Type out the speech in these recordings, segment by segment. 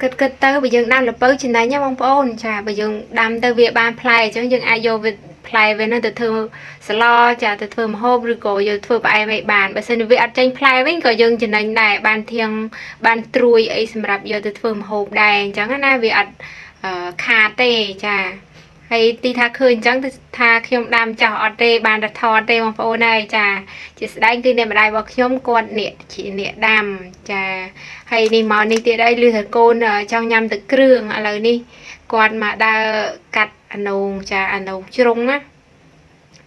គិតគិតទៅបើយើងដាំល្ពៅចំណេញណាបងប្អូនចាបើយើងដាំទៅវាបានផ្លែអញ្ចឹងយើងអាចយកវាផ្លែវាហ្នឹងទៅធ្វើស្លចាទៅធ្វើម្ហូបឬក៏យកធ្វើផ្អែមអីបានបើសិនជាវាអត់ចេញផ្លែវិញក៏យើងចំណេញដែរបានធៀងបានត្រួយអីសម្រាប់យកទៅធ្វើម្ហូបដែរអញ្ចឹងណាវាអត់ខាតទេចាហើយទីថាឃើញអញ្ចឹងទៅថាខ្ញុំដាំចោះអត់ទេបានតែថតទេបងប្អូនហើយចាជាស្ដែងគឺអ្នកម្ដាយរបស់ខ្ញុំគាត់អ្នកជាអ្នកដាំចា ហើយនេះមកនេះទៀតអីឮថាកូនចង់ញ៉ាំទឹកគ្រឿងឥឡូវនេះគាត់មកដើរកាត់អានោងចាអានោងជ្រុងណា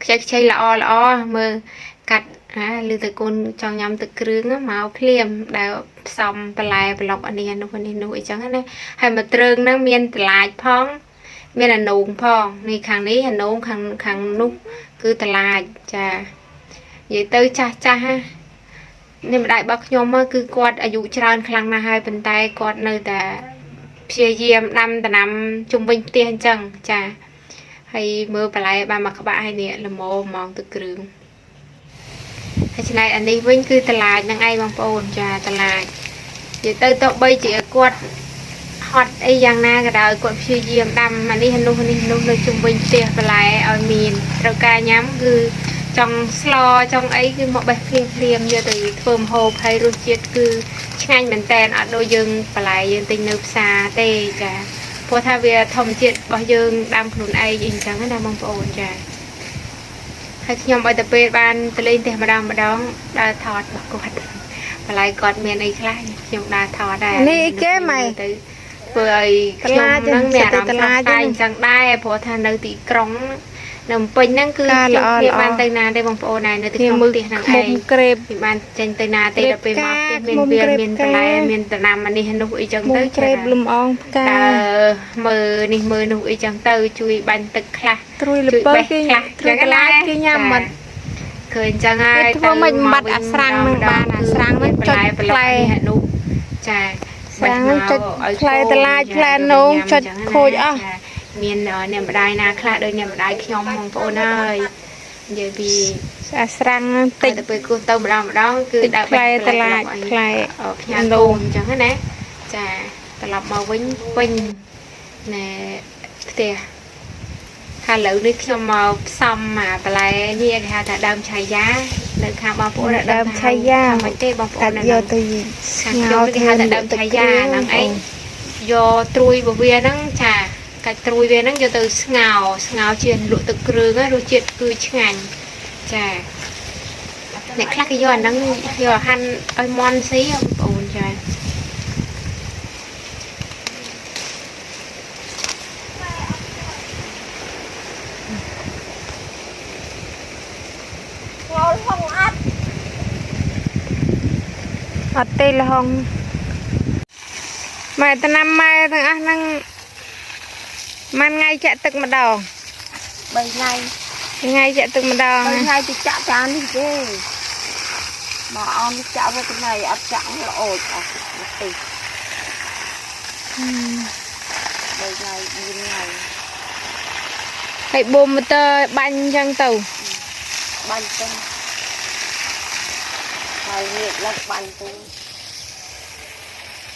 ខ្ចីខ្ចីល្អល្អមើលកាត់ហាឮថាកូនចង់ញ៉ាំទឹកគ្រឿងមកភ្លាមដើរផ្សំបន្លែប្លុកអានេះអានោះអានេះនោះអីចឹងណាហើយមកទ្រើងហ្នឹងមានតឡាចផងមានអានោងផងនេះខាងនេះអានោងខាងខាងនោះគឺតឡាចចានិយាយទៅចាស់ចាស់ណា នេះម្ដាយរបស់ខ្ញុំគឺគាត់អាយុច្រើនខ្លាំងណាស់ហើយប៉ុន្តែគាត់នៅតែព្យាយាមដាំដំណាំជុំវិញផ្ទះអញ្ចឹងចាហើយមើលបន្លែបានមកក្បាក់ហើយនេះល្មមហ្មងទឹកគ្រឿងហើយឆ្នៃអានេះវិញគឺតឡាចនឹងឯងបងប្អូនចាតឡាចនិយាយទៅទៅបីជាគាត់ហត់អីយ៉ាងណាក៏ដោយគាត់ព្យាយាមដាំអានេះអានោះនេះនោះនៅជុំវិញផ្ទះបន្លែឲ្យមានត្រូវការញ៉ាំគឺចង់ស្លចង់អីគឺមកបេះភ្លាមភ្លាមយកទៅធ្វើម្ហូបហើយរសជាតិគឺឆ្ងាញ់មែនតែនអត់ដូចយើងបន្លែយើងទិញនៅផ្សារទេចាព្រោះថាវាធម្មជាតិរបស់យើងដាំខ្លួនឯងអីអញ្ចឹងណាបងប្អូនចាហើយខ្ញុំឲ្យតែពេលបានទៅលេងផ្ទះម្ដងម្ដងដើរថតរបស់គាត់បន្លែគាត់មានអីខ្លះខ្ញុំដើរថតដែរ នេះអីគេម៉ែ ទៅធ្វើឲ្យខ្ញុំហ្នឹងមានអារម្មណ៍ស្រស់ស្រាយអញ្ចឹងដែរព្រោះថានៅទីក្រុងនៅភ្នំពេញហ្នឹងគឺ ការ ខ្ញុំ ល្អល្អ គ្នាបានទៅណាទេបងប្អូនដែរនៅទី នេះមើល ក្នុងផ្ទះហ្នឹង ខ្មុំ ឯង ក្រេប មិនបានចេញទៅណាទេដល់ពេលមកផ្ទះមាន ខ្មុំ វា ក្រេប មានបន្លែមានដំណាំអានេះនោះអីចឹង មុំ ទៅ ក្រេបលំអងផ្កា ដើរមើលនេះមើលនោះអីចឹងទៅជួយបាញ់ទឹកខ្លះ ត្រួយល្ ជួយ ពៅគេ បេះខ្លះ ត្រួយ ចឹងណា កន្លាចគេញ៉ាំអត់ ឃើញចឹងហើយ គេធ្វើមិនបាត់អាស្រាំងនឹងបានអាស្រាំងហ្នឹងចុច បន្លែ ផ្លែ នេះនោះចា ស្រាំងហ្នឹងចុច ឲ្យ ផ្លែ កូន តឡាច ចា ផ្លែនោងចុច ចឹងណា ខូចអស់ ចាមានអ្នកម្ដាយណាខ្លះដូចអ្នកម្ដាយខ្ញុំបងប្អូនហើយនិយាយពី អាស្រាំងហ្នឹងតិច តិចទៅពេលគោះទៅម្ដងម្ដងគឺ តិច ដើរ ផ្លែតឡាចផ្លែ ផ្ញើកូនអញ្ចឹងណាចាត្រឡប់មកវិញពេញណែផ្ទះហើយឥឡូវនេះខ្ញុំមកផ្សំអាបន្លែនេះគេហៅថាដើមឆៃយ៉ានៅខាងបងប្អូនអត់ ដើមឆៃយ៉ា ថាម៉េចទេបងប្អូ កា ននៅ ត់យកទៅ ខាង ស្ងោ ខ្ញុំគេ រធ្វើ ហៅថាដើម ទឹក ឆៃយ៉ា គ្រឿង ហ្នឹងឯងយកត្រួយរបស់វាហ្នឹងចាកាច់ត្រួយវាហ្នឹងយកទៅស្ងោរស្ងោរជាលក់ទឹកគ្រឿងហ្នឹងរសជាតិគឺឆ្ងាញ់ចាអ្នកខ្លះគេយកអាហ្នឹងយកហាន់ឲ្យមន់ស៊ីបងប្អូនចា អត់ទេលហុងម៉ែតំណាំម៉ែទាំងអស់ហ្នឹងមួយថ្ងៃចាក់ទឹកម្ដង 3ថ្ងៃ ថ្ងៃចាក់ទឹកម្ដង 3ថ្ងៃទៅចាក់ចាននេះទេមកអនចាក់វាថ្ងៃអត់ចាក់ល្អូចអស់មកទី3ថ្ងៃ4ថ្ងៃ ហើយបូមម៉ូទ័របាញ់អញ្ចឹងទៅ បាញ់ទៅហើយងាកឡើងបាញ់ទៅ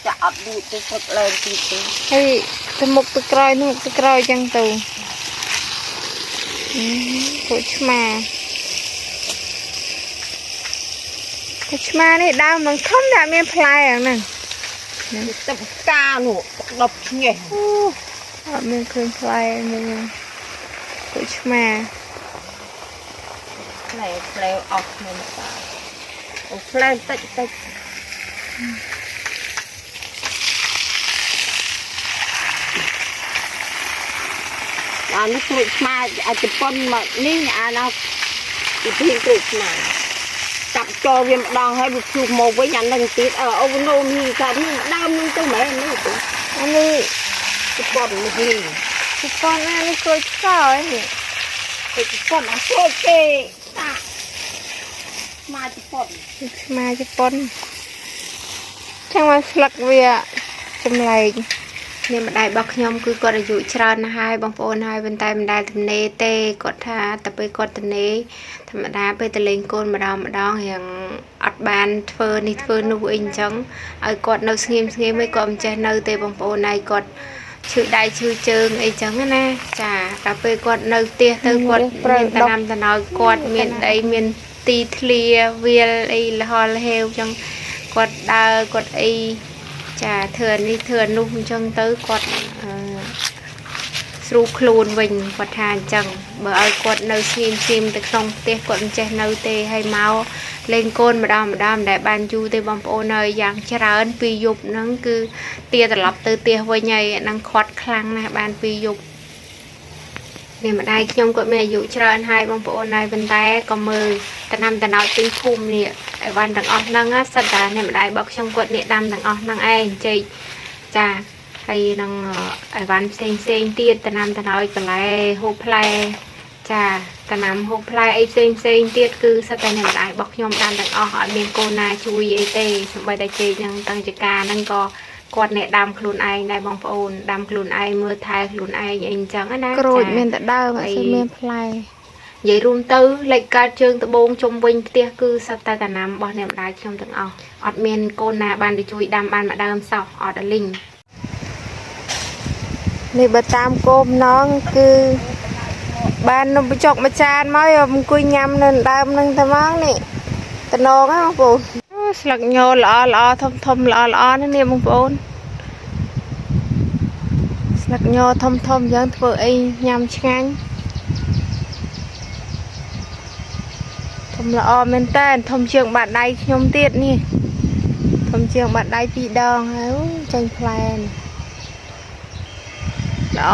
ចាក់អត់លូតទៅព្រឹកឡើងទីទៅ ហើយទៅមុខទៅក្រោយទៅមុខទៅក្រោយអញ្ចឹងទៅអឺពួកឆ្មាពួកឆ្មានេះដើមมันធំតែអត់មានផ្លែហ្នឹង ទឹកផ្កានោះដប់ឆ្ងេះ អូអត់មានឃើញផ្លែមួយហ្នឹងពួកឆ្មា ផ្លែផ្លែអស់ក្នុងផ្កាអូផ្លែតិចតិចអានេះក្រូចឆ្មាអាចជប៉ុនមកនេះអានោះពីពីក្រូចឆ្មាកាប់ចោលវាម្ដងហើយវាភ្លុះមកវិញអានឹងទៀតអើអូណូនេះកានេះដើមនឹងទៅមែននេះទៅ អានេះ ជប៉ុននេះលី ជប៉ុនអានេះក្រូចឆ្កោឯនេះ ទៅជប៉ុនអាក្រូចគេតាឆ្មាជប៉ុន ពួកឆ្មាជប៉ុនចឹងមកស្លឹកវាចម្លែក នេះម្ដាយរបស់ខ្ញុំគឺគាត់អាយុច្រើនណាស់ហើយបងប្អូនហើយប៉ុន្តែមិនដែលទំនេរទេគាត់ថាតែពេលគាត់ទំនេរធម្មតាពេលទៅលេងកូនម្ដងម្ដងរៀងអត់បានធ្វើនេះធ្វើនោះអីអញ្ចឹងឲ្យគាត់នៅស្ងៀមស្ងៀមឯងគាត់មិនចេះនៅទេបងប្អូនហើយគាត់ឈឺដៃឈឺជើងអីចឹងណាចាដល់ពេលគាត់នៅផ្ទះទៅគាត់មានតំណាំតំណោយគាត់មានអីមានទីធ្លាវាលអីលហលហេវចឹងគាត់ដើរគាត់អី ចាធ្វើអានេះធ្វើអានោះអញ្ចឹងទៅគាត់អឺស្រួលខ្លួនវិញគាត់ថាអញ្ចឹងបើឲ្យគាត់នៅស្ងៀមស្ងៀមទៅក្នុងផ្ទះគាត់មិនចេះនៅទេហើយមកលេងកូនម្ដងម្ដងមិនដែលបានយូរទេបងប្អូនហើយយ៉ាងច្រើនពីរយប់ហ្នឹងគឺទាត្រឡប់ទៅផ្ទះវិញហើយអាហ្នឹងខាត់ខ្លាំងណាស់បានពីរយប់នេះម្ដាយខ្ញុំគាត់មានអាយុច្រើនហើយបងប្អូនហើយប៉ុន្តែក៏មើលតំណាំតំណោចពេញភូមិនេះអីវ៉ាន់ទាំងអស់ហ្នឹងណាសិតតែអ្នកម្ដាយរបស់ខ្ញុំគាត់អ្នកដាំទាំងអស់ហ្នឹងឯងចេកចាហើយនឹងអីវ៉ាន់ផ្សេងផ្សេងទៀតតំណាំតំណោចបន្លែហូបផ្លែចាតំណាំហូបផ្លែអីផ្សេងផ្សេងទៀតគឺសិតតែអ្នកម្ដាយរបស់ខ្ញុំដាំទាំងអស់អត់មានកូនណាជួយអីទេសូម្បីតែចេកហ្នឹងតាំងចការហ្នឹងក៏គាត់អ្នកដាំខ្លួនឯងដែរបងប្អូនដាំខ្លួនឯងមើលថែខ្លួនឯងអីអញ្ចឹងណា ក្រូច ចា មានតែដើមអត់សូវមានផ្លែ និយាយរួមទៅលេខកើតជើងត្បូងជុំវិញផ្ទះគឺសត្វតែតាណាំរបស់អ្នកម្ដាយខ្ញុំទាំងអស់អត់មានកូនណាបានទៅជួយដាំបានម្ដើមសោះអត់ដល់លីង នេះបើតាមគោលម្នងគឺបាននំបញ្ចុកមួយចានមកយកអង្គុយញ៉ាំនៅដើមហ្នឹងតែហ្មងនេះតំណងហ៎បងប្អូនអូស្លឹកញល្អល្អធំធំល្អល្អណាស់នេះបងប្អូនស្លឹកញធំធំអញ្ចឹងធ្វើអីញ៉ាំឆ្ងាញ់ធំល្អមែនតើធំជាងបាតដៃខ្ញុំទៀតនេះធំជាងបាតដៃពីរដងហើយអូចេញផ្លែនេះ ល្អ